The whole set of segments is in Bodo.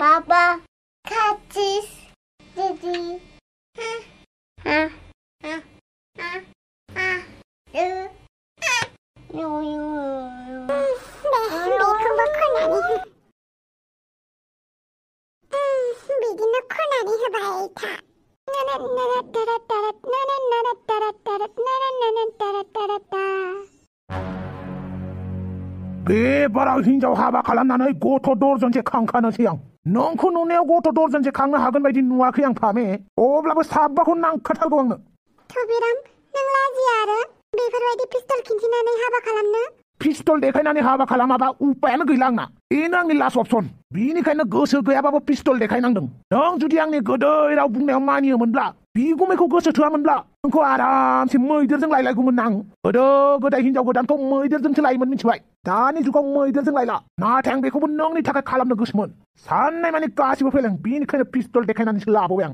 Papa, kacis, Didi. 비디는 코나니 해봐이타. बेबाराव हिनजाव हाबा खालामनानै गथ' दर्जनसे खांखानोसै आं। नोंखौ नुनायाव गथ' दर्जनसे खांनो हागोन बायदि नुवाखै आं फामे। अब्लाबो साबाखौ नांखाथारगौ आंनो। थबिराम, नों लाजिया आरो बेफोरबायदि पिस्तल खिन्थिनानै हाबा खालामनो? पिस्तल देखायनानै हाबा खालामाबा उपायानो गैला आंना। बेनो आंनि लास्ट अपसन। बेनिखायनो गोसो गैयाबाबो पिस्तल देखायनांदों। नों जुदि आंनि गोदै राव बुंनायाव मानियोमोनब्ला, बिगुमैखौ गोसो थोआमोनब्ला, नोंखौ आरामसे मैदेरजों लायलायगौमोन आं। गोदो गोदाय हिनजाव गोदानखौ मैदेरजोंसो लायोमोन मिथिबाय। दानि जुगाव मैदेरजों लायला। नाथाय आं बेखौबो नोंनि थाखाय खालामनो गोसोमोन। साननाय मानि गासिबो फेलें। बेनिखायनो पिस्तल देखायनानैसो लाबोबाय आं।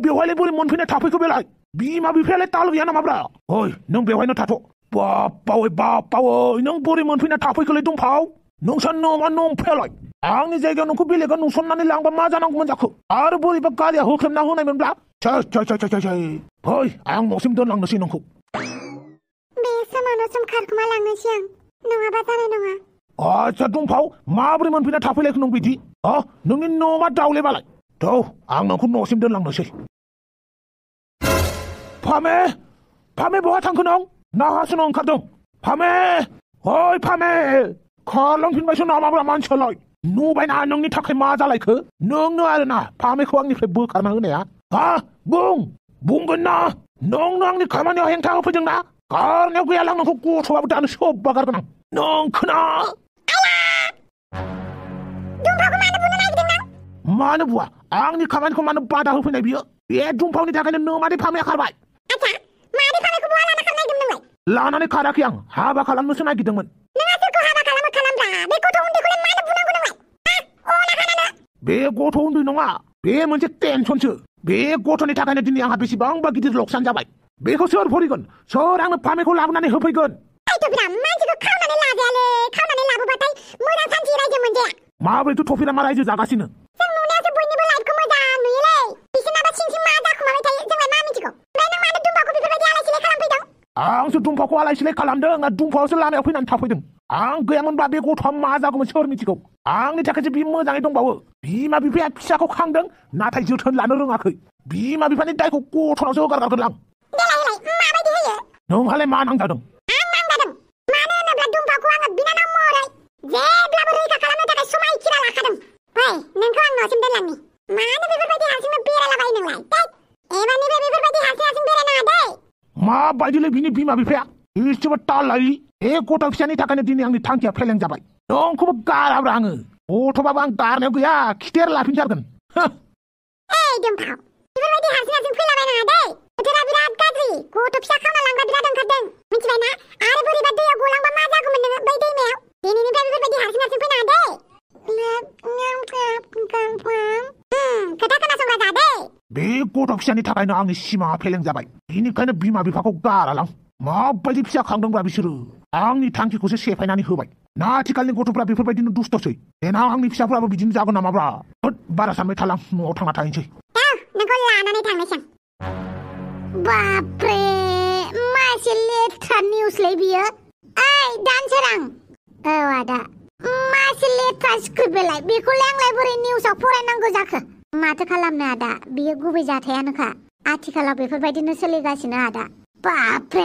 बेवहायलाय बोरै मोनफैनाय थाफैखो बेलाय? बिमा बिफायालाय ताल गैया नामाब्रा? ओइ, नों बेवहायनो थाथ'। बाप्पावै नों बोरै मोनफैनाय थाफैखोलै दंफाव? नोंसा नोमा नंफायालाय? आंनि जायगायाव नोंखौ बेलेगा नुसननानै लांबा मा जानांगौमोन जाखो? आरो बोरैबा गारिया होख्रेमना होनायमोनब्ला? ओइ, आं न'सिम दोनलांनोसै नोंखौ। बे समावनो सम खारखोमा लांनोसै आं, नङाबा जानाय नङा। आच्छा दंफाव, माबोरै मोनफैना थाफैलायखो नों बिदि? नोंनि न'मा दावलेबालाय? आं नोंखौ न'सिम दोनलांनोसै। फामे बहा थांखो नों? नाहासोनो ओंखारदों। फामे, ओइ फामे, खारलांफिनबायसो नामाब्रा मानसियालाय? नुबायना नोंनि थाखाय मा जालायखो? नोंनो आरोना फामेखौ आंनिफ्राय बोखारना होनाया? बुंगोन ना? नोंनो आंनि खामानियाव हेंथा होफैदों ना? गारनायाव गैयालां नोंखौ गथ'आबो दानो सोब्बा गारगोन आं। नोंखोना? मानो बुआ? आंनि खामानिखौ मानो बादा होफैनाय बियो? बे दुमफावनि थाखायनो नोमादै फामेया खारबाय। आच्छा, मादै फामेखौ बहा लाना खारनायदोंमोन नोंलाय? लानानै खाराखै आं, हाबा खालामनोसो नागिरदोंमोन। नोंहा सोरखौ हाबा खालामब्रा? बे गथ' उन्दैखौलाय मानो बुनांगौ नोंलाय? बे गथ' उन्दै नङा, बे मोनसे टेनसनसो। बे गथ'नि थाखायनो दिनै आंहा बेसेबांबा गिदिर लकसान जाबाय। बेखौ सोर भरिगोन? सोर आंनो फामेखौ लाबोनानै होफैगोन? मानसिखौ खावनानै लाजायालै, खावनानै लाबोबाथाय मोजां सान्थि रायजो मोनजाया। माबोरैथ' थफिरामा रायजो जागासिनो? जों नुनायावसो बयनिबो लाइफखौ मोजां नुयोलै। बिसोरनाबा सिं मा जाखुमाबाय थायो जोंलाय मा मिथिगौ? ओमफ्राय नों मानो दुम्बाखौ बेफोरबायदि आलाय सिलाय खालामफैदों? आंसो दुम्बाखौ आलाय सिलाय खालामदों ना दुम्बायासो लामायाव फैनानै थाफैदों? आं गैयामोनब्ला बे गथ'आ मा जागौमोन सोर मिथिगौ? आंनि थाखायसो बि मोजाङै दंबावो। बिमा बिफाया फिसाखौ खांदों, नाथाय जोथोन लानो रोङाखै। बिमा बिफानि दायखौ गथ'नावसो हगारगारगोन आं। माबायदि होयो? नोंहालाय मा नांजादों? आं नांजादों। मानो होनोब्ला दुम्बाखौ आङो बिनानाव महरै जेब्लाबो रैखा खालामनो थाखाय समायखिरा लाखादों। फै, नोंखौ आं न'सिम दोनलांनि। मानो बेफोरबायदि हारसिंनो बेरायलाबायो नोंलाय? एबारनिफ्राय बेफोरबायदि हारसिं बेरायनाङा दै। माबायदिलै बिनि बिमा बिफाया? एसेबो ताल लायि। बे गथ' फिसानि थाखायनो दिनै आंनि थांखिया फेलें जाबाय। नोंखौबो गाराब्रा आङो। गथ'बाबो आं गारनायाव गैया, खिथेर लाफिनथारगोन। ओइ दुम्बाव, बेफोरबायदि हारसिं फैलाबायनाङा दै। बोथोरा बिराद गाज्रि, गथ' फिसा खावना लांग्रा बिराद ओंखारदों, मिथिबायना? आरो बोरैबा दैयाव गलांबा मा जागौमोन नोङो बै दैमायाव? दिनैनिफ्राय बेफोरबायदि हारसिं फैनाङा दै। खोथा खोनासंग्रा जा दै। बे गथ' फिसानि थाखायनो आंनि सिमाङा फेलें जाबाय। बेनिखायनो बिमा बिफाखौ गारालां। माबायदि फिसा खांदोंब्रा बिसोरो? आंनि थांखिखौसो सेफायनानै होबाय। ना आथिखालनि गथ'फ्रा बेफोरबायदिनो दुस्थ'सै। देनां आंनि फिसाफ्राबो बिदिनो जागोन नामाब्रा? बारा सानबाय थालां, न'आव थांना थाहैनोसै। नोंखौ लानानै थांनोसै आं। बापरे, मा एसे लेथ्रा निउसलै बियो? ओइ दानसोरां। औ आदा, मा एसे लेथ्रा स्क्रिप्ट बेलाय? बेखौलाय आंलाय बोरै निउसाव फरायनांगौ जाखो? माथो खालामनो आदा, बियो गुबै जाथायानोखा। आथिखालाव बेफोरबायदिनो सोलिगासिनो आदा। बापरे,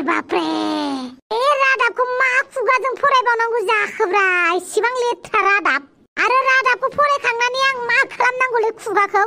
बे रादाबखौ मा खुगाजों फरायबावनांगौ जाखोब्रा? इसिबां लेथ्रा रादाब। आरो रादाबखौ फरायखांनानै आं मा खालामनांगौलै खुगाखौ?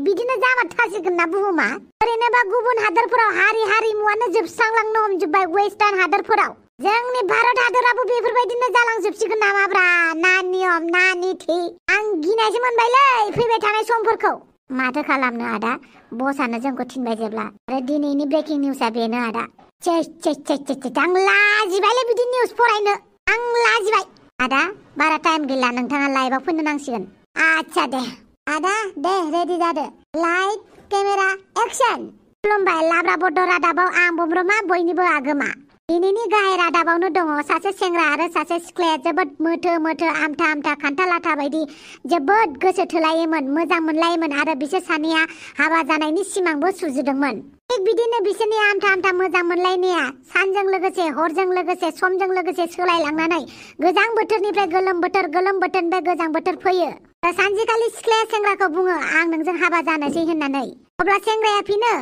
बिदिनो जाबा थासिगोन ना बुहुमा? ओरैनोबा गुबुन हादोरफोराव हारिमुवानो जोबस्रांलांनो हमजोब्बाय वेस्टार्न हादोरफोराव। जोंनि भारत हादराबो बेफोरबायदिनो जालांजोबसिगोन नामाब्रा? ना नियम, ना निथि। आं गिनायसो मोनबायलै फैबाय थानाय समफोरखौ। माथो खालामनो आदा, बसआनो जोंखौ थिनबाय जेब्ला। आरो दिनैनि ब्रेकिं निउसआ बेनो आदा। आं लाजिबायलै बिदि निउस फरायनो। आं लाजिबाय। आदा, बारा टाइम गैला, नोंथाङा लाइभआव फैनो नांसिगोन। आच्छा दे। आदा, दे रेडि जादो। Light, camera, action. खुलुमबाय लाब्रा बड्ड' रादाबाव आं बब्रमा बयनिबो आगोमा। दिनैनि गाहाय रादाबावनो दङ सासे सेंग्रा आरो सासे सिख्लाया जोबोद मोथो मोथो आमथा आमथा खान्थाल आथा बायदि जोबोद गोसो थोलायोमोन मोजां मोनलायोमोन आरो बिसोर सानैया हाबा जानायनि सिमांबो सुजुदोंमोन। थिग बिदिनो बिसोरनि आमथा आमथा मोजां मोनलायनाया सानजों लोगोसे हरजों लोगोसे समजों लोगोसे सोलायलांनानै गोजां बोथोरनिफ्राय गोलोम बोथोर गोलोम बोथोरनिफ्राय गोजां बोथोर फैयो। सानसेखालि सिख्लाया सेंग्राखौ बुङो आं नोंजों हाबा जानोसै होननानै। अब्ला सेंग्राया फिनो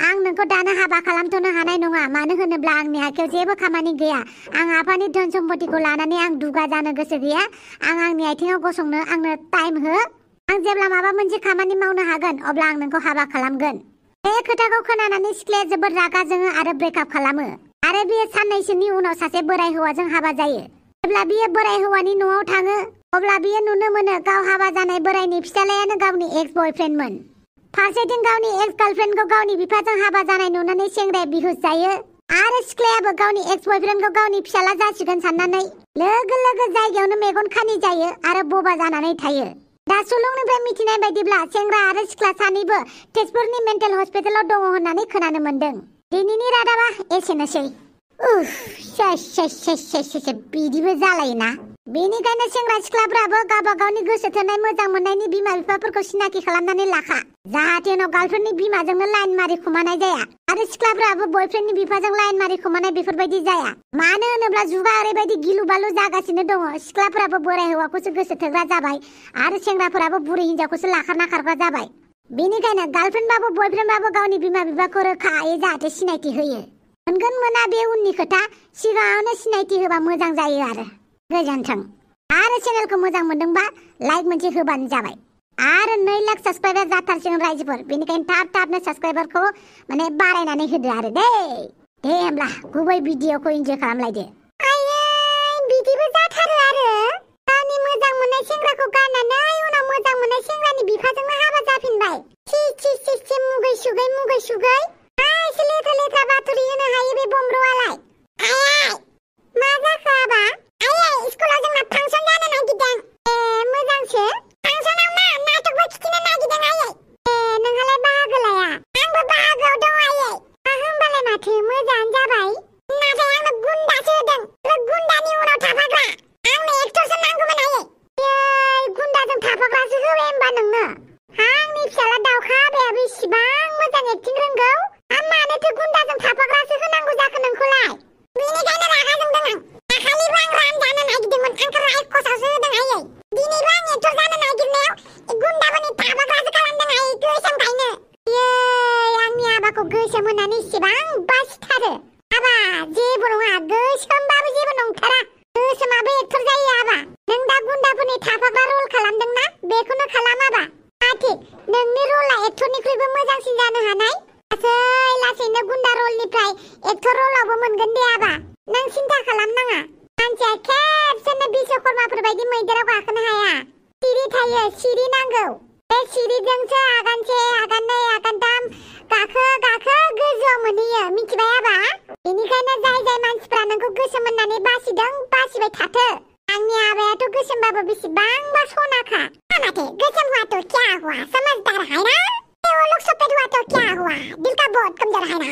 आं नोंखौ दानो हाबा खालामथ'नो हानाय नङा मानो होनोब्ला आंनि आखायाव जेबो खामानि गैया। आं आफानि धोन सम्पतिखौ लानानै आं दुगा जानो गोसो गैया। आं आंनि आथिङाव गसंनो आंनो टाइम हो। आं जेब्ला माबा मोनसे खामानि मावनो हागोन अब्ला आं नोंखौ हाबा खालामगोन। बे खोथाखौ खोनानानै सिख्लाया जोबोद रागा जोङो आरो ब्रेकआप खालामो आरो बियो साननैसोनि उनाव सासे बोराय हौवाजों हाबा जायो। जेब्ला बियो बोराय हौवानि न'आव थाङो अब्ला बियो नुनो मोनो गाव हाबा जानाय बोरायनि फिसालायानो गावनि एक्स बयफ्रेन्डमोन। फारसेथिं गावनि एक्स गार्लफ्रेन्डखौ गावनि बिफाजों हाबा जानाय नुनानै सेंग्राया बिहुस जायो आरो सिख्लायाबो गावनि एक्स बयफ्रेन्डखौ गावनि फिसाला जासिगोन साननानै लोगो लोगो जायगायावनो मेगन खानि जायो आरो बबा जानानै थायो। दा सुलुंनिफ्राय मिथिनाय बायदिब्ला सेंग्रा आरो सिख्ला सानैबो तेजपुरनि मेन्टेल हस्पिटालाव दङ होननानै खोनानो मोनदों। दिनैनि रादाबा एसेनोसै। बिदिबो जालायोना। बेनिखायनो सेंग्रा सिख्लाफ्राबो गावबा गावनि गोसो थोनाय मोजां मोननायनि बिमा बिफाफोरखौ सिनाखि खालामनानै लाखा जाहाथे उनाव गार्लफ्रेन्डनि बिमाजोंनो लाइन मारि खुमानाय जाया आरो सिख्लाफ्राबो बयफ्रेन्डनि बिफाजों लाइन मारि खुमानाय बेफोरबायदि जाया। मानो होनोब्ला जुगा ओरैबायदि गिलु बालु जागासिनो दङ सिख्लाफोराबो बोराय हौवाखौसो गोसो थोग्रा जाबाय आरो सेंग्राफोराबो बुरै हिनजावखौसो लाखारना खारग्रा जाबाय। बेनिखायनो गार्लफ्रेन्डबाबो बयफ्रेन्डबाबो गावनि बिमा बिफाखौ रोखायै जाहाथे सिनायथि होयो। मोनगोन मोना बे उननि खोथा सिगाङावनो सिनायथि होबा मोजां जायो आरो। गोजोन्थों। आरो चेनेलखौ मोजां मोनदोंबा लाइक मोनसे होबानो जाबाय आरो 2 लाख साबस्क्राइबार जाथारसिगोन रायजोफोर। बेनिखायनो थाबनो साबस्क्राइबारखौ बारायनानै होदो आरो दे होमब्ला गुबै भिडिअखौ इन्जय खालामलायदो। बिदिबो जाथारो आरो गावनि मोजां मोननाय सेंग्राखौ गारनानै उनाव मोजां मोननाय सेंग्रानि बिफाजोंनो हाबा जाफिनबाय। मुगै सुगै एसे लेथ्रा लेथ्रा बाथुरि होनो हायो बे बमब्रुआलाय। मा जाखो आबा? स्कुलाव जोंना फांसन जानो नागिरदों। मोजांसो। फांसनाव मा नाटकबो खिथिनो नागिरदों आयै। नोंहालाय बाहागो लाया? आंबो बाहागोआव दं आयै। होमबालाय माथो मोजाङानो जाबाय। नाथाय आंनो गुन्दासो होदों। गुन्दानि उनाव थाफाग्रा। आंनो एक्टरसो नांगौमोन आयै। गुन्दाजों थाफाग्रासो होबाय होमबा नोंनो? आंनि फिसाला दाउखा आबायाबो इसिबां मोजां एक्टिं रोंगौ। मानोथो गुन्दाजों थाफाग्रासो होनांगौ जाखो नोंखौलाय? बेनिखायनो रागा जोंदों आं। दाखालिबो आं राम जानो नागिरदोंमोन आंखौ रायखसावसो होदों आयै। दिनैबो आं एक्टर जानो नागिरनायाव गुन्दाफोरनि थाफाग्रासो खालामदों आयै गोसोमखायनो। आंनि आबाखौ गोसोम होननानै इसेबां बासिथारो। आबा जेबो नङा गोसोमबाबो जेबो नंथारा। गोसोमाबो एक्टर जायो आबा। नों दा गुन्दाफोरनि थाफाग्रा रल खालामदोंना बेखौनो खालाम आबा। थिग नोंनि रला एक्टरनिख्रुइबो मोजांसिन जानो हानाय। लासैनो गुन्दा रलनिफ्राय एक्टर रलावबो मोनगोन दे आबा। नों सिन्था खालामनाङा। मानसिया खेबसेनो बिश्वकर्माफोर बायदि मैदेराव गाखोनो हाया। सिरि थायो सिरि नांगौ। बे सिरिजोंसो आगानसे आगाननै आगानथाम गाखो गोजौआव मोनहैयो मिथिबाय आबा? बेनिखायनो जाय मानसिफ्रा नोंखौ गोसोम होननानै बासिदों बासिबाय थाथो। आंनि आबायाथ' गोसोमबाबो बेसेबांबा सनाखा। माथो गोसोम हुआ तो क्या हुआ समझदार है ना? वो लोग सफेद हुआ तो क्या हुआ दिल का बहुत कमजोर है ना?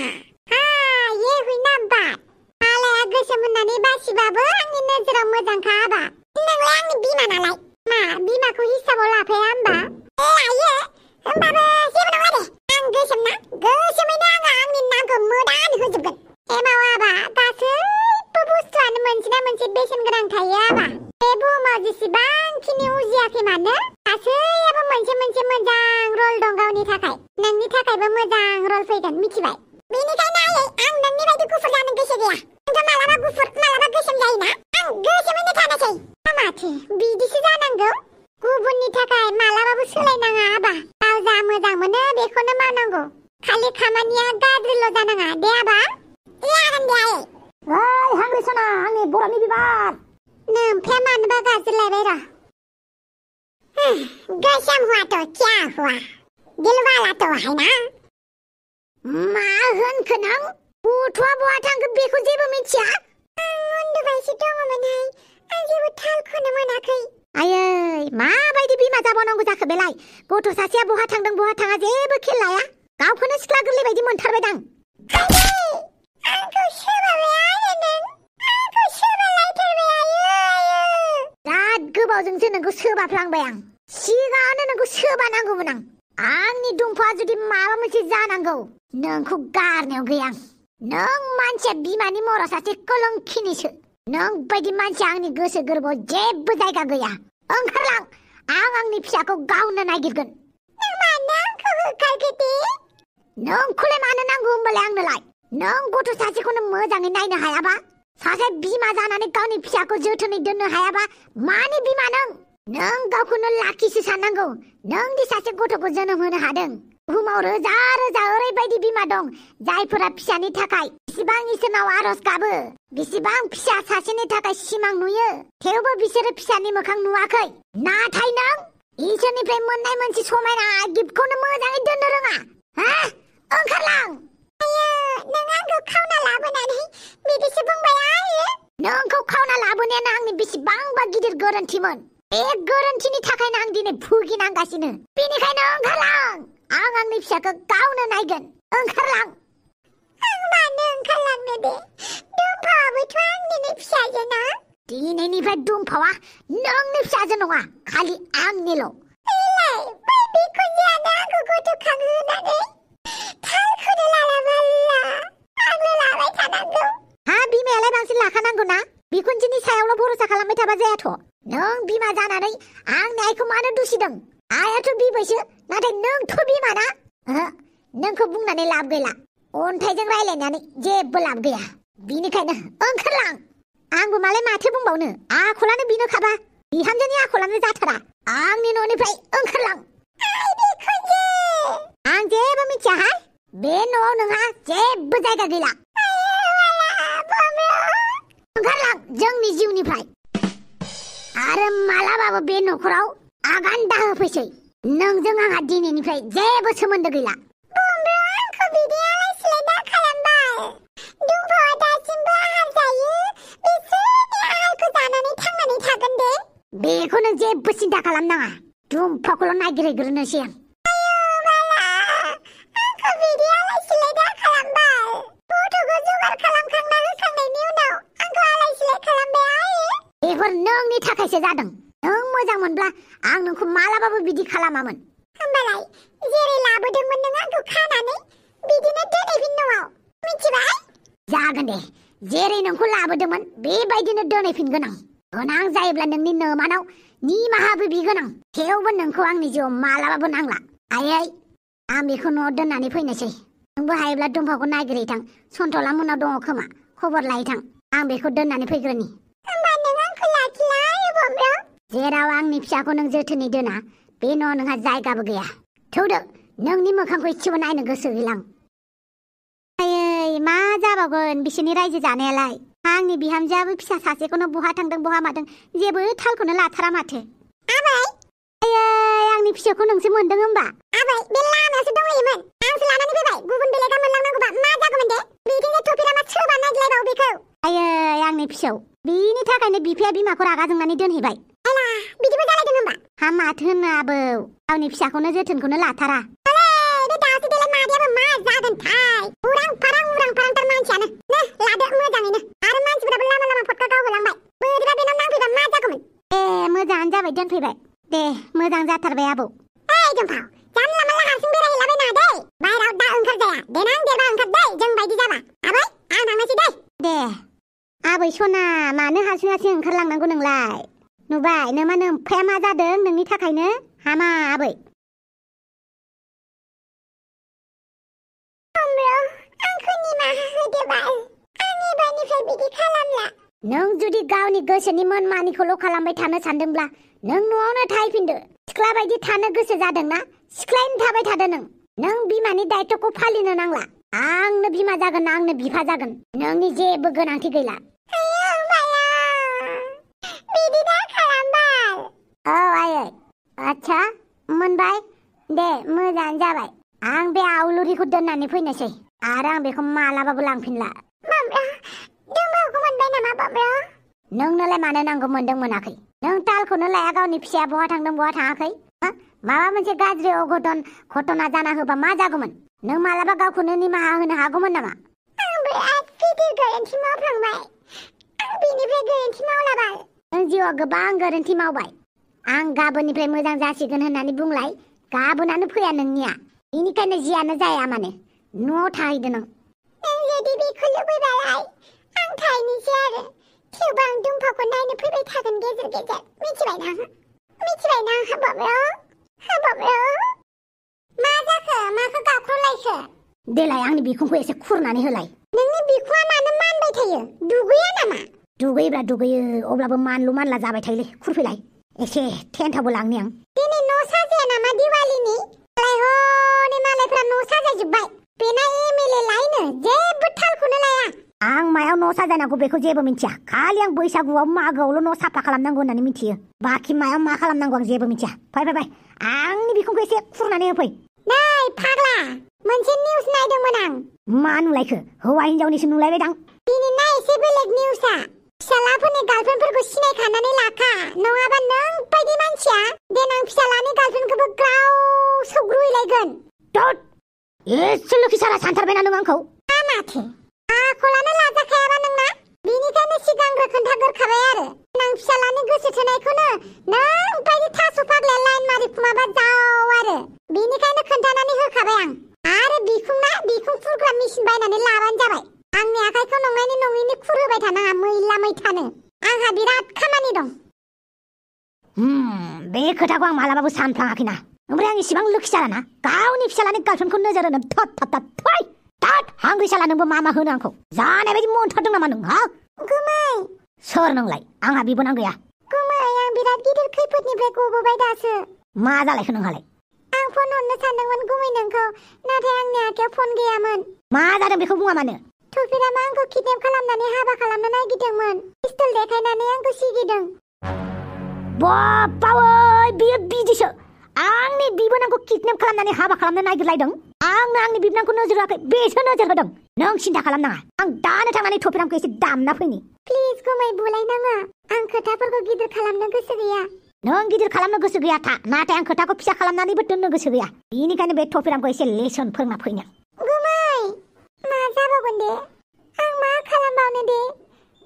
ये हुई ना बात। आलाया गोसोम होननानै बासिबाबो आंनि नोजोराव मोजांखा आबा। नोंलाय आंनि बिमा नालाय मा बिमाखौ हिसाबाव लाफाया होमबा? आयो होमबाबो जेबो नङा दे। आं गोसोम ना गोसोमैनो आंनि नामखौ मोदान होजोबगोन। एमाव आबा गासैबो बुस्थुआनो मोनसे ना मोनसे बेसेन गोनां थायो आबा। बे बुहुमाव जेसेबांखिनि उजियाखै मानो गासैयाबो मोनसे मोनसे मोजां रल दं गावनि थाखाय। नोंनि थाखायबो मोजां रल फैगोन मिथिबाय? बेनिखायनो आयै आं नोंनि बायदि गुफुर जानो गोसो गैया। आंथ' मालाबा गुफुर मालाबा गोसोम जायोना। आं गोसोमैनो थानोसै। माथो बिदिसो जानांगौ? गुबुननि थाखाय मालाबाबो सोलायनाङा आबा। गाव जा मोजां मोनो बेखौनो मावनांगौ। खालि खामानिया गाज्रिल' जानाङा दे आबा। जागोन दे आयै। हांग्रि सना आंनि बर'नि बिबार। नोमफाया मानोबा गाज्रिलायबाय र'। गोसोम हुआ तो क्या हुआ दिल वाला तो है ना? मा होनखो नों? गथ'आ बहा थांखो बेखौ जेबो मिथिया? आं उन्दुबायसो दङमोनहाय। आं जेबो थालखौनो मोनाखै। आयै माबायदि बिमा जाबावनांगौ जाखो बेलाय? गथ' सासेया बहा थांदों बहा थाङा जेबो खेल लाया। गावखौनो सिख्ला गोरलै बायदि मोनथारबायदां। आंखौ सोबाबाय आरो सिगाङावसो नोंखौ सोबाफ्लांबाय आं सिगाङावनो नोंखौ सोबानांगौमोन आंनि दुम्फा जुदि माबा मोनसे जानांगौ नोंखौ गारनायाव गैया नों मानसिया बिमानि महराव सासे कलंकिनिसो नों बायदि मानसिया आंनि गोसो गोरबोआव जेबो जायगा गैया ओंखारलां आं आंनि फिसाखौ गावनो नागिरगोन नों मानो आंखौ होखारखो नोंखौलाय मानो नांगौ होमबालाय आंनोलाय नों गथ' सासेखौनो मोजाङै नायनो हायाबा सासे बिमा जानानै गावनि फिसाखौ जोथोनै दोननो हायाबा मानि बिमा नों गावखौनो लाखिसो साननांगौ नोंदि सासे गथ'खौ जोनोम होनो हादों बुहुमाव रोजा रोजा ओरैबायदि बिमा दं जायफोरा फिसानि थाखाय बेसेबां इसोरनाव आरज गाबो बेसेबां फिसा सासेनि थाखाय सिमां नुयो थेवबो बिसोरो फिसानि मोखां नुवाखै नाथाय नों इसोरनिफ्राय मोननाय मोनसे समायना गिफ्टखौनो मोजाङै दोननो रोङा हा ओंखारलां नों आंखौ खावना लाबोनानै बिदिसो बुंबाय आरो नोंखौ खावना लाबोनायानो आंनि बेसेबांबा गिदिर गोरोन्थिमोन बे गोरोन्थिनि थाखायनो आं दिनै भुगिनांगासिनो बेनिखायनो ओंखारलां आं आंनि फिसाखौ गावनो नायगोन ओंखारलां आं मानो ओंखारलांनो दुम्फावाबोथ' आंनिनो फिसाजो ना दिनैनिफ्राय दुम्फावा नोंनि फिसाजो नङा खालि आंनिल' बै बिखुनजोआनो आंखौ गथ'खांहोनानै थालखौनो लालाबाला आंल' लाबाय थानांगौ हा बिमायालाय बांसिन लाखानांगौ ना बिखुनजोनि सायावल' भरसा खालामबाय थाबा जायाथ' नों बिमा जानानै आंनि आइखौ मानो दुसिदों आइयाथ' बिबैसो नाथाय नोंथ' बिमा ना नोंखौ बुंनानै लाब गैला अन्थाइजों रायलायनानै जेबो लाब गैया बिनिखायनो ओंखारलां आंबो मालाय माथो बुंबावनो आखलानो बिनोखाबा बिहामजोनि आखलानो जाथारा आंनि न'निफ्राय ओंखारलां आं जेबो मिथियाहाय बे न'आव नोंहा जेबो जायगा गैला ओंखारलां जोंनि जिउनिफ्राय आरो मालाबाबो बे न'खराव आगान दाहोफैसै नोंजों आंहा दिनैनिफ्राय जेबो सोमोन्दो गैला आंखौ बिदि आलाय-सिलाय दा खालामबाय दुम्फावा दासिमबो आहार जायो बिसोरनि आहारखौ जानानै थांनानै थागोन दे बेखौ नों जेबो सिन्था खालामनाङा दुम्फाखौल' नागिरहैग्रोनोसै आं आंखौ बिदि आलाय-सिलाय दा खालामबाय गथ'खौ जगार खालामखांना होखांनायनि उनाव आंखौ आलाय-सिलाय खालामबाय बेफोर नोंनि थाखायसो जादों नों मोजां मोनब्ला आं नोंखौ मालाबाबो बिदि खालामामोन होमबालाय जेरै लाबोदोंमोन नों आंखौ खानानै बिदिनो दोनहैफिन न'आव मिथिबाय जागोन दे जेरै नोंखौ लाबोदोंमोन बेबायदिनो दोनहैफिनगोन आं गोनां जायोब्ला नोंनि नोमानाव निमाहाबो बिगोन आं थेवबो नोंखौ आंनि जिउआव मालाबाबो नांला आयै आं बेखौ न'आव दोननानै फैनोसै नोंबो हायोब्ला दुम्फाखौ नागिरहैथां सन्थला मोननाव दङ खोमा खबर लाहैथां आं बेखौ दोननानै फैग्रोनि होमबा नों आंखौ लाखिला बमब्रा जेराव आंनि फिसाखौ नों जोथोनै दोना बे न'आव नोंहा जायगाबो गैया थौदो नोंनि मोखांखौ इसेबो नायनो गोसो गैलां आयै मा जाबावगोन बिसोरनि रायजो जानायालाय आंनि बिहामजोआबो फिसा सासेखौनो बहा थांदों बहा मादों जेबो थालखौनो लाथारा माथो आबै आयै आंनि फिसाखौ नोंसो मोनदों होमबा आबै बे लामायावसो दंहैयोमोन आंसो लानानै फैबाय गुबुन बेलेगा मोनलांनांगौबा मा जागौमोन दे बिदिनो थफिरा मा सोरबा नागिरलायबावो बेखौ आयै आंनि फिसौ बिनि थाखायनो बिफाया बिमाखौ रागा जोंनानै दोनहैबाय बिदिबो जालायदों होमबा हा माथो होनो आबौ गावनि फिसाखौनो जोथोनखौनो लाथारा बे दासो देलाय मादैयाबो मा जागोनथाय उरां फारांथार मानसियानो लादो मोजाङैनो आरो मानसिफोराबो लामा फटका गावहोलांबाय बोरैबा बेनाव नांफैबा मा जागौमोन मोजाङानो जाबाय दोनफैबाय दे मोजां जाथारबाय आबौ दुम्फाव जानला मानला हारसिं बेरायहैलाबायनाङा दै बाहेराव दा ओंखारजाया देनां देरबा ओंखार दै जों बायदि जाबा आबै आं थांनोसै दै दे आबै सना मानो हारसिं हारसिं ओंखारलांनांगौ नोंलाय नुबाय नोमा नोम्फाया मा जादों नोंनि थाखायनो हामा आबै आंखौ निमाहा होदो बाल आं एबारनिफ्राय बिदि खालामला नों जुदि गावनि गोसोनि मोनमानिखौल' खालामबाय थानो सानदोंब्ला नों न'आवनो थाहैफिनदो सिख्ला बायदि थानो गोसो जादोंना सिख्लायैनो थाबाय थादो नों बिमानि दायित्वखौ फालिनो नांला आंनो बिमा जागोन आंनो बिफा जागोन नोंनि जेबो गोनांथि गैला बिदि दा खालामबाय औ आयै आच्छा मोनबाय दे मोजाङानो जाबाय आं बे आवलुरिखौ दोननानै फैनोसै आरो आं बेखौ मालाबाबो लांफिनला दुम्बाखौ मोनबाय नामा बमब्रा नोंनोलाय मानो नांगौ मोनदों मोनाखै नों तालखौनो लाया गावनि फिसाया बहा थांदों बहा थाङाखै माबा मोनसे गाज्रि अघटन घटना जाना होबा मा जागौमोन नों मालाबा गावखौनो निमाहा होनो हागौमोन नामा आं बिराद गिदिर गोरोन्थि मावफ्लांबाय आं बेनिफ्राय गोरोन्थि मावलाबाय नों जिउआव गोबां गोरोन्थि मावबाय आं गाबोननिफ्राय मोजां जासिगोन होननानै बुंलाय गाबोनानो फैया नोंनिया बेनिखायनो जियानो जाया माने न'आव थाहैदो नों जुदि बेखौ लुबैबालाय आं थाहैनोसै आरो थेवबो आं दुम्फाखौ नायनो फैबाय थागोन गेजेर गेजेर मिथिबायना हाबाबाय मा जाखो माखौ गाख्र'लायखो देलाय आंनि बिखुंखौ एसे खुरनानै होलाय नोंनि बिखुङा मानो मानबाय थायो दुगैया नामा दुगैब्ला दुगैयो अब्लाबो मानलु मानला जाबाय थायोलै खुरफैलाय एसे थेन्थावबो लांनि आं दिनै न' साजाया नामा दिवालीनि हनै मालायफ्रा न' साजायजोब्बाय बेना एमएलए लायनो जेबो थालखौनो लाया आं मायाव न' साजायनांगौ बेखौ जेबो मिथिया खालि आं बैसागुआव मागोआवल' न' साफा खालामनांगौ होननानै मिथियो बाखि मायाव मा खालामनांगौ आं जेबो मिथिया फै आंनि बिखुंखौ एसे खुरनानै होफै नै फाग्ला मोनसे निउस नायदोंमोन आं मा नुलायखो हौवा हिनजावनिसो नुलायबायदां दिनैना एसे बेलेग निउसआ फिसालाफोरनि गार्लफ्रेन्डफोरखौ सिनायखानानै लाखा नङाबा नों बायदि मानसिया देनां फिसालानि गार्लफ्रेन्डखौबो ग्राव सौग्रुयलायगोन एसे लोखि सारा सानथारबायना नों आंखौ माथो आखलानो लाजाखायाबा नोंना बेनिखायनो सिगांग्रो खोन्थागोरखाबाय आरो देनां फिसालानि गोसो थोनायखौनो नों बायदि थास' फाग्लाया लाइन मारिखुमाबा जाव आरो बेनिखायनो खोन्थानानै होखाबाय आं आरो बिखुं फुरग्रा मेसिन बायनानै लाबानो जाबाय आंनि आखाइखौ नङैनि खुरहोबाय थानाङा मैला मैथानो आंहा बिराद खामानि दं बे खोथाखौ आं मालाबाबो सानफ्लाङाखैना ओमफ्राय आं इसिबां लोखि साराना गावनि फिसालानि गार्लफ्रेन्डखौ नोजोर होनो थै हांग्रि साला नोंबो मा होनो आंखौ जानाय बायदि मोनथारदों नामा नों हा गुमै सोर नोंलाय आंहा बिबोनां गैया गुमै आं बिराद गिदिर खैफोदनिफ्राय गबोबाय दासो मा जालायखो नोंहालाय आं फन हरनो सानदोंमोन गुमै नोंखौ नाथाय आंनि आखायाव फन गैयामोन मा जादों बेखौ बुङा मानो थुफिरामा आंखौ किडनेप खालामनानै हाबा खालामनो नागिरदोंमोन पिस्तल देखायनानै आंखौ सिगिदों बावै बियो बिदिसो आंनि बिबोनांखौ किडनेप खालामनानै हाबा खालामनो नागिरलायदों आंनो आंनि बिबोनांखौ नोजोर होआखै बेसो नोजोर होदों नों सिन्था खालामनाङा आं दानो थांनानै थुफिरामखौ एसे दामना फैनि प्लिज गुमै बुलायनाङा आं खोथाफोरखौ गिदिर खालामनो गोसो गैया नों गिदिर खालामनो गोसो गैया नाथाय आं खोथाखौ फिसा खालामनानैबो दोननो गोसो गैया बेनिखायनो बे थुफिरामखौ एसे लेसन फोरोंना फैनो गुमै मा जाबावगोन दे आं मा खालामबावनो दे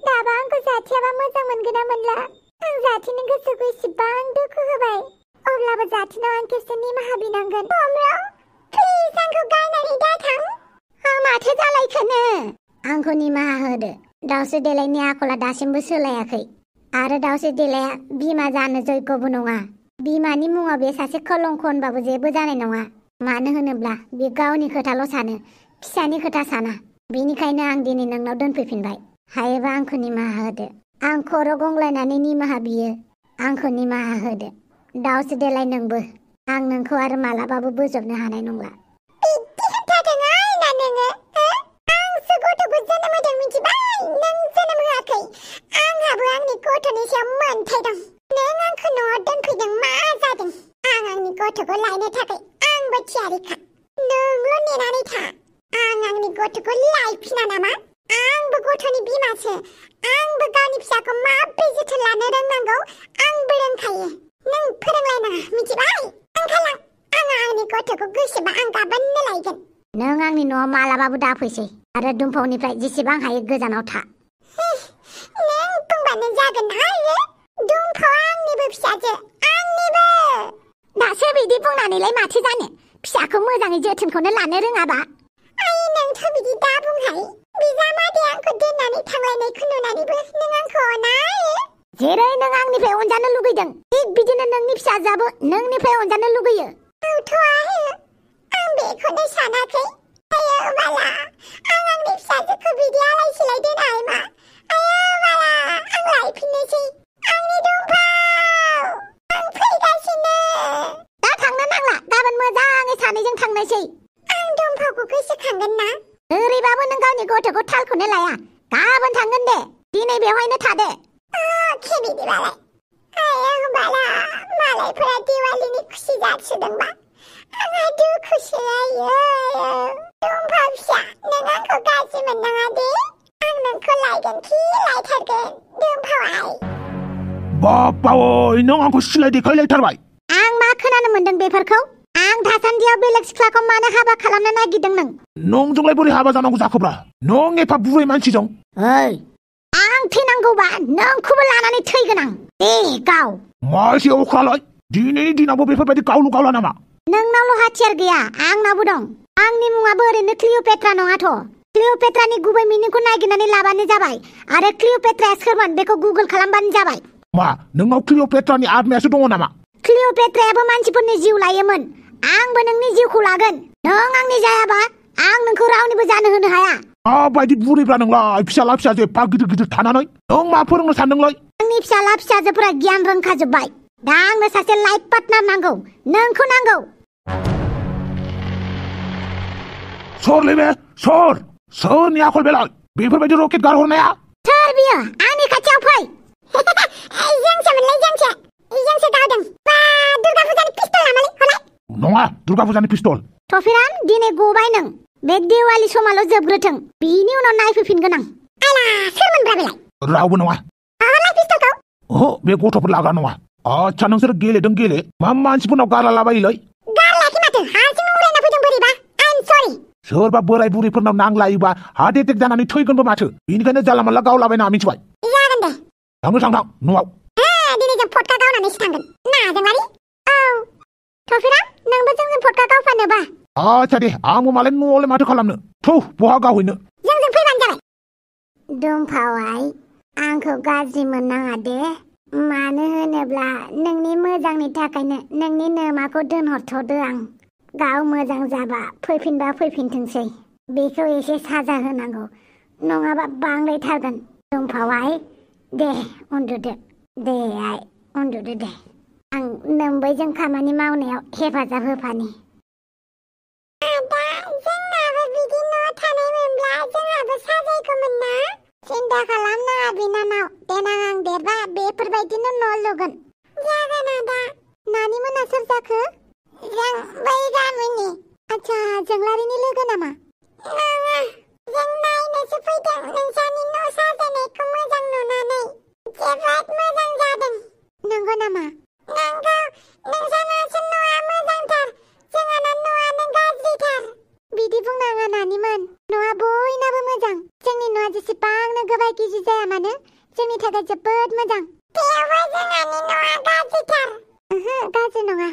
दाबा आंखौ जाथियाबा मोजां मोनगोन ना मोनला आं जाथिनि गोसोखौ इसेबां दुखु होबाय अब्लाबो जाथिनाव आं खेबसे निमाहा बिनांगोन प्लिज आंखौ गारनानै दाथां माथो जालायखोनो आंखौ निमाहा होदो दाउस्रि देलायनि आखला दासिमबो सोलायाखै आरो दाउस्रि देलाया बिमा जानो जग्यबो नङा बिमानि मुङाव बे सासे कलंक होनबाबो जेबो जानाय नङा मानो होनोब्ला बे गावनि खोथाल' सानो फिसानि खोथा साना बेनिखायनो आं दिनै नोंनाव दोनफैफिनबाय हायोबा आंखौ निमाहा होदो आं खर' गंग्लायनानै निमाहा बियो आंखौ निमाहा होदो दाउस्रि देलाय नोंबो आं नोंखौ आरो मालाबाबो बोजबनो हानाय नंला बिदि होनथारदों आइना नोङो आंसो गथ'खौ जोनोम होदों मिथिबाय नों जोनोम होआखै आंहाबो आंनि गथ'नि सायाव मोन्थाय दं नों आंखौ न'आव दोनफैदों मा जादों आं आंनि गथ'खौ लायनो थाखाय आंबो थियारिखा नोंल' नेनानै था आं आंनि गथ'खौ लायफिना नामा आंबो गथ'नि बिमासो आंबो गावनि फिसाखौ माबोरै जोथोन लानो रोंनांगौ आंबो रोंखायो नों फोरोंलायनाङा मिथिबाय ओंखारलां आं आंनि गथ'खौ गोसोबा आं गाबोननो लायगोन नों आंनि न'आव मालाबाबो दाफैसै आरो दुम्फावनिफ्राय जेसेबां हायो गोजानाव था नों बुंबानो जागोन ना आइयो दुम्फावआ आंनिबो फिसाजो आंनिबो दासो बिदि बुंनानैलाय माथो जानो फिसाखौ मोजाङै जोथोनखौनो लानो रोङाबा आइ नोंथ' बिदि दा बुंहाय बिजामादै आंखौ दोननानै थांलायनायखौ नुनानैबो नों आंखौ अना जेरै नों आंनिफ्राय अनजानो लुगैदों थिग बिदिनो नोंनि फिसाजोआबो नोंनिफ्राय अनजानो लुगैयो औथ' आं बेखौनो सानाखै आयो बाला आं आंनि फिसाजोखौ बिदि आलाय सिलाय दोनाय मा आयो बाला आं लायफिननोसै आंनि दुम्फाव आं फैगासिनो दा थांनो नांला गाबोन मोजाङै सानैजों थांनोसै आं दुम्फावखौ गोसोखांगोन ना ओरैबाबो नों गावनि गथ'खौ थालखौनो लाया गाबोन थांगोन दे दिनै बेवहायनो थादो बिदिबालाय आयो बाला मालायफोरा दिवालीनि खुसि जासिदोंबा आंहा दुखुसो आयो दुम्फा फिसा नों आंखौ गाज्रि मोननाङा दे आं नोंखौ लायगोन खि लायथारगोन दुम्फावाय बापावै नों आंखौ सिलाय देखायलायथारबाय आं मा खोनानो मोनदों बेफोरखौ आं दासान्दियाव बेलेग सिख्लाखौ मानो हाबा खालामनो नागिरदों नोंजोंलाय बोरै हाबा जानांगौ जाखोब्रा नों एफा बुरै मानसिजों ओइ आं थैनांगौबा नोंखौबो लानानै थैगोन आं दे गाव मा एसे अख्रालाय दिनैनि दिनावबो बेफोरबायदि गावलु गावला नामा नोंनावल' हाथियार गैया आंनावबो दं आंनि मुङाबो ओरैनो क्लिअपेट्रा नङाथ' क्लिअपेट्रानि गुबै मिनिंखौ नागिरनानै लाबानो जाबाय आरो क्लिअपेट्राया सोरमोन बेखौ गुगोल खालामबानो जाबाय मा नोंनाव क्लिअपेट्रानि आत्मायासो दङ नामा क्लिअपेट्रायाबो मानसिफोरनि जिउ लायोमोन आंबो नोंनि जिउखौ लागोन नों आंनि जायाबा आं नोंखौ रावनिबो जानो होनो हाया माबायदि बुरैब्रा नोंलाय फिसाला फिसाजो एफा गिदिर गिदिर थानानै नों मा फोरोंनो सानदोंलाय आंनि फिसाला फिसाजोफोरा गियान रोंखाजोब्बाय दा आंनो सासे लाइफ पार्टनार नांगौ नोंखौ नांगौ सरलै बे सोरनि आखल बेलाय बेफोरबायदि रकेट गारहरनाया सोर बियो आंनि खाथियाव फै जोंसो गावदों बा दुर्गा फुजानि पिस्तल नामालै हलाय नङा दुर्गा फुजानि पिस्तल टफिराम दिनै गबाय नों बे दिवालि समाल' जोबग्रोथों बिनि उनाव नायफैफिनगोन आं आला सोरमोनब्रा बेलाय रावबो नङा हलाय पिस्तलखौ ओहो बे गथ'फोर लाग्रा नङा आच्छा नोंसोर गेलेदों गेले मा मानसिफोरनाव गारलालाबायोलै गारलायाखै माथो हारसिंनो उरायना फैदों बोरैबा आइ एम सरि सोरबा बोराय बुरैफोरनाव नांलायोबा हार्ट एटेक जानानै थैगोनबो माथो बेनिखायनो जानला मानला गावलाबायना मिथिबाय जागोन दे थां न'आव दिनै जों फटका गावनानैसो थांगोन ना जोंलारि औ टफिराम नोंबो जोंजों फटका गावफानोबा आच्छा दे आंबो मालाय न'आवलाय माथो खालामनो थौ बहा गावहैनो जोंजों फैबानो जाबाय दुमफावाय आंखौ गाज्रि मोननाङा दे मानो होनोब्ला नोंनि मोजांनि थाखायनो नोंनि नोमाखौ दोनहरथ'दो आं गाव मोजां जाबा फैफिनबा फैफिनथोंसै बेखौ एसे साजा होनांगौ नङाबा बांद्रायथारगोन दुमफावाय दे उन्दुदो दे आइ उन्दुदो दे आं नोम्बैजों खामानि मावनायाव हेफाजाब होफानि आदा जोंनाबो बिदि न' थानायमोनब्ला जोंहाबो साजायगौमोन ना सिन्था खालामनाङा बिनानाव देनां आं देरबा बेफोरबायदिनो न' लुगोन जागोन आदा नानि मोना सोर जाखो जों बै गामिनि आच्छा जोंलारिनि लोगो नामा नङा जों नायनोसो फैदों नोंसानि न' साजायनायखौ मोजां नुनानै जोबोद मोजां जादों नंगौ नामा नंगौ नोंसानासो न'आ मोजांथार जोंहाना न'आनो गाज्रिथार बिदि बुंनाङा नानिमोन न'आ बयनाबो मोजां जोंनि न'आ जेसेबांनो गोबाय गिजि जाया मानो जोंनि थाखाय जोबोद मोजां थेवबो जोंहानि न'आ गाज्रिथार ओहो गाज्रि नङा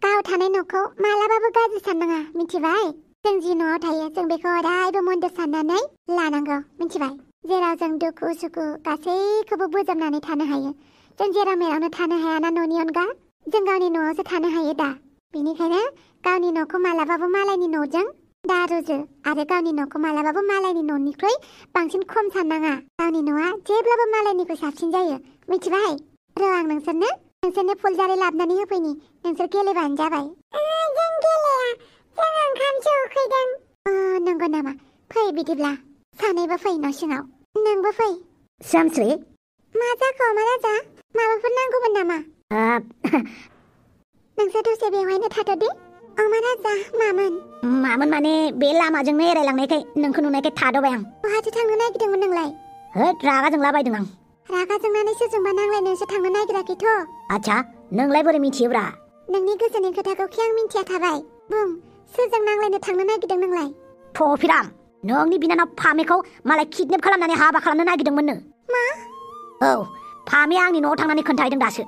गाव थानाय न'खौ मालाबाबो गाज्रि साननाङा मिथिबाय जों जि न'आव थायो जों बेखौ अरायबो मन्दिर साननानै लानांगौ मिथिबाय जेराव जों दुखु सुखु गासैखौबो बोजबनानै थानो हायो जों जेराव मेरावनो थानो हायाना न'नि अनगा जों गावनि न'आवसो थानो हायो दा बेनिखायनो गावनि न'खौ मालाबाबो मालायनि न'जों दा रुजु आरो गावनि न'खौ मालाबाबो मालायनि न'निख्रुइ बांसिन खम साननाङा गावनि न'आ जेब्लाबो मालायनिख्रुइ साबसिन जायो मिथिबाय र' आं नोंसोरनो फुलजारि लाबनानै होफैनि नोंसोर गेलेबानो जाबाय जों गेलेया जों ओंखामसो उखैदों नंगौ नामा फै बिदिब्ला सानैबो फै न' सिङाव नोंबो फै सोमस्रि मा जाखो महाराजा माबाफोर नांगौमोन नामा नोंसोर दसे बेवहायनो थाथ'दे महाराजा मामोन माने बे लामाजोंनो एरायलांनायखाय नोंखौ नुनायखाय थाद'बाय आं बहाथो थांनो नागिरदोंमोन नोंलाय होद रागा जोंलाबायदों आं रागा जोंनानै सोरजोंबा नांलायनोसो थांनो नागिराखैथ' आच्छा नोंलाय बोरै मिथियोब्रा नोंनि गोसोनि खोथाखौ आं मिथिया थाबाय बुं सोरजों नांलायनो थांनो नागिरदों नोंलाय टफिराम नोंनि बिनानाव फामेखौ मालाय किडनेप खालामनानै हाबा खालामनो नागिरदोंमोननो मा औ फामे आंनि न'आव थांनानै खोन्थाहैदों दासो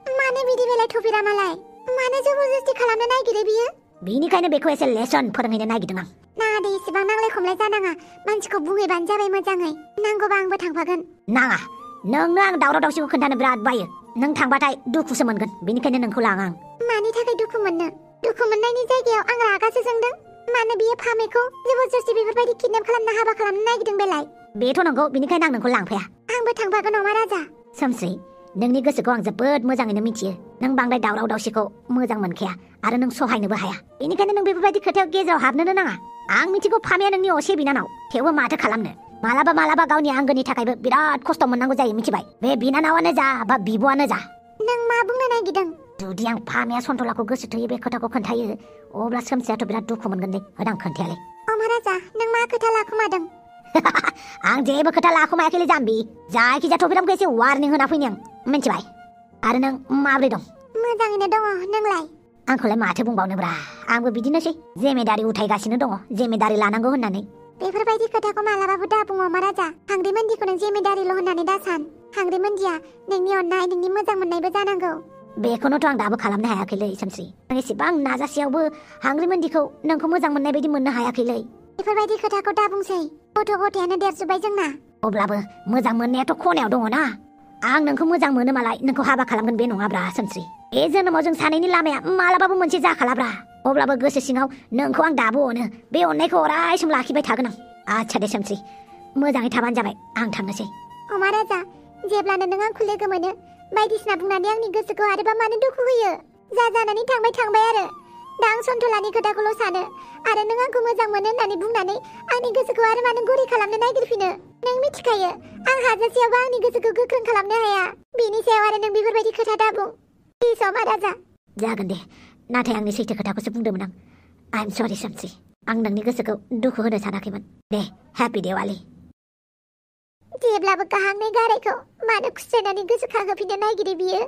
मानो बिदि बेलाय टफिरामालाय मानो जबरदस्ति खालामनो नागिरो बियो बिनिखायनो बेखौ एसे लेसन फोरोंहैनो नागिरदों आं नाङा दे इसेबां नांलाय खमलाय जानाङा मानसिखौ बुंहैबानो जाबाय मोजाङै नांगौबा आंबो थांफागोन नाङा नोंनो आं दावराव दावसिखौ खोन्थानो बिराद बायो नों थांबाथाय दुखुसो मोनगोन बेनिखायनो नोंखौ लाङा आं मानि थाखाय दुखु मोननायनि जायगायाव आं रागासो जोंदों मानो बियो फामेखौ जबरदस्ति बेफोरबायदि किडनेप खालामना हाबा खालामनो नागिरदों बेलाय बेथ' नंगौ बेनिखायनो आं नोंखौ लांफाया आंबो थांफागोन महाराजा सोमस्रि नोंनि गोसोखौ आं जोबोद मोजाङैनो मिथियो नों बांद्राय दावराव दावसिखौ मोजां मोनखाया आरो नों सहायनोबो हाया बेनिखायनो नों बेफोरबायदि खोथायाव गेजेराव हाबनोनो नाङा आं मिथिगौ फामेया नोंनि असे बिनानाव थेवबो माथो खालामनो मालाबा गावनि आंगोनि थाखायबो बिराद खस्थ' मोननांगौ जायो मिथिबाय बे बिनानावानो जा बा बिब'आनो जा नों मा बुंनो नागिरदों जुदि आं फामेया सन्थलाखौ गोसो थोयो बे खोथाखौ खोन्थायो अब्ला सोमस्रियाथ' बिराद दुखु मोनगोन दे होदां खोन्थायालै महाराजा नों मा खोथा लाखुमादों आं जेबो खोथा लाखुमायाखैलै जाम्बि जायखिजाया टफिरामखौ एसे वार्निं होना फैनि आं मिथिबाय आरो नों माबोरै दं मोजाङैनो दङ नोंलाय आंखौलाय माथो बुंबावनोब्रा आंबो बिदिनोसै जेमेदारि उथायगासिनो दङ जेमेदारि लानांगौ होननानै बेफोरबायदि खोथाखौ मालाबाबो दा बुङो महाराजा हांग्रिमोन्दिखौ नों जेमेदारिल' होननानै दा सान हांग्रिमोन्दिया नोंनि अननाय नोंनि मोजां मोननायबो जानांगौ बेखौनोथ' आं दाबो खालामनो हायाखैलै सानस्रि आं एसेबां नाजासेयावबो हांग्रिमोनदिखौ नोंखौ मोजां मोननाय बायदि मोननो हायाखैलै बेफोरबायदि खोथाखौ दा बुंसै गथ' गथायानो देरजोब्बाय जोंना अब्लाबो मोजां मोननायाथ' खनायाव दङ ना आं नोंखौ मोजां मोनो मालाय नोंखौ हाबा खालामगोन बे नङाब्रा सानस्रि बे जोनोमाव जों सानैनि लामाया मालाबाबो मोनसे जाखालाब्रा अब्लाबो गोसो सिङाव नोंखौ आं दाबो अनो बे अननायखौ अराय सम लाखिबाय थागोन आं आच्छा दे सानस्रि मोजाङै थाबानो जाबाय आं थांनोसै अमा राजा जेब्लानो नों आंखौ लोगो मोनो बायदिसिना बुंनानै आंनि गोसोखौ आरोबा मानो दुखु होयो जा जानानै थांबाय आरो दा आं सन्थलानि खोथाखौल' सानो आरो नों आंखौ मोजां मोनो होननानै बुंनानै आंनि गोसोखौ आरो मानो गुरै खालामनो नागिरफिनो नों मिथिखायो आं हाजासेयावबो आंनि गोसोखौ गोख्रों खालामनो हाया बेनि सायाव आरो नों बेफोरबायदि खोथा दाबुं प्लिज अमा राजा जागोन दे नाथाय आंनि सैथो खोथाखौसो बुंदोंमोन आं आइ एम सरि सानस्रि आं नोंनि गोसोखौ दुखु होनो सानाखैमोन दे हेपि दिवाली जेब्लाबो गाहांनाय गारायखौ मानो खुस्रायनानै गोसोखांहोफिननो नागिरो बियो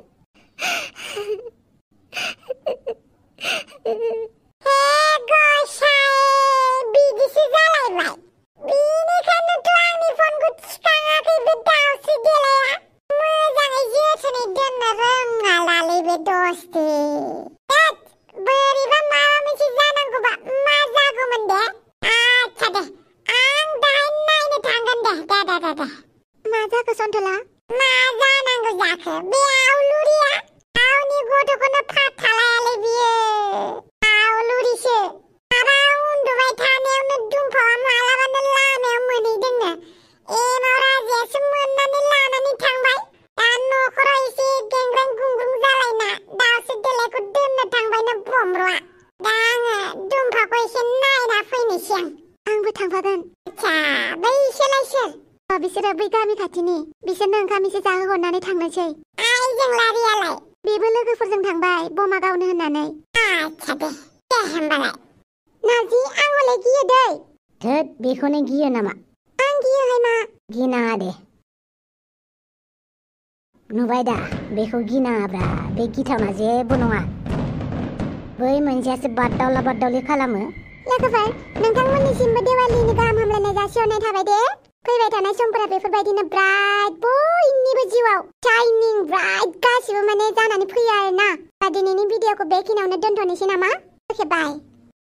हे गसाइ बिदिसो जालायबाय बेनिखायनोथ' आंनि फनखौ थिखाङाखै बे दाउस्रि देलाया मोजाङै जोथोनै दोननो रोङालालै बे दस्ति बोरैबा माबा मोनसे जानांगौबा मा जागौमोन दे आच्छा दे आं दाहाय नायनो थांगोन दे मा जाखो सन्थला मा जानांगौ जाखो बे आवलुरिया गावनि गथ'खौनो फाथ्थालायालै बियो आवलुरिसो माबा उन्दुबाय थानायावनो दुमफावआ मालाबानो लामायाव मोनहैदोंनो एमाव राजायासो मोननानै लानानै थांबाय दा न'खराव एसे गेंग्रें गुंग्रुं जालायना दाउस्रि देलायखौ दोननो थांबायनो बमब्र'आ दा आङो दुमफाखौ एसे नायना फैनोसै आंबो थांफागोन आच्छा बैसोलाय सोर बिसोरो बै गामि खाथिनि बिसोरनो ओंखाम एसे जाहोहरनानै थांनोसै आइजों लारियालाय बेबो लोगोफोरजों थांबाय बमा गावनो होननानै आच्छा दे होमबालाय नार्जि आं हले गियो दै थोद बेखौनो गियो नामा आं गियोहाय मा गिनाङा दे नुबाय दा बेखौ गिनाङाब्रा बे गिथावना जेबो नङा बै मोनसेयासो बादावला खालामो लोगोफोर नोंथांमोननिसिमबो दिवालीनि गाहाम हामलायनाय जासिहरनाय थाबाय दे फैबाय थानाय समफोरा बेफोरबायदिनो ब्राइट बयनिबो जिउआव शाइनिं ब्राइट गासिबो माने जानानै फैयो आरोना दा दिनैनि भिडिअखौ बेखिनियावनो दोनथ'नोसै नामा? अके बाय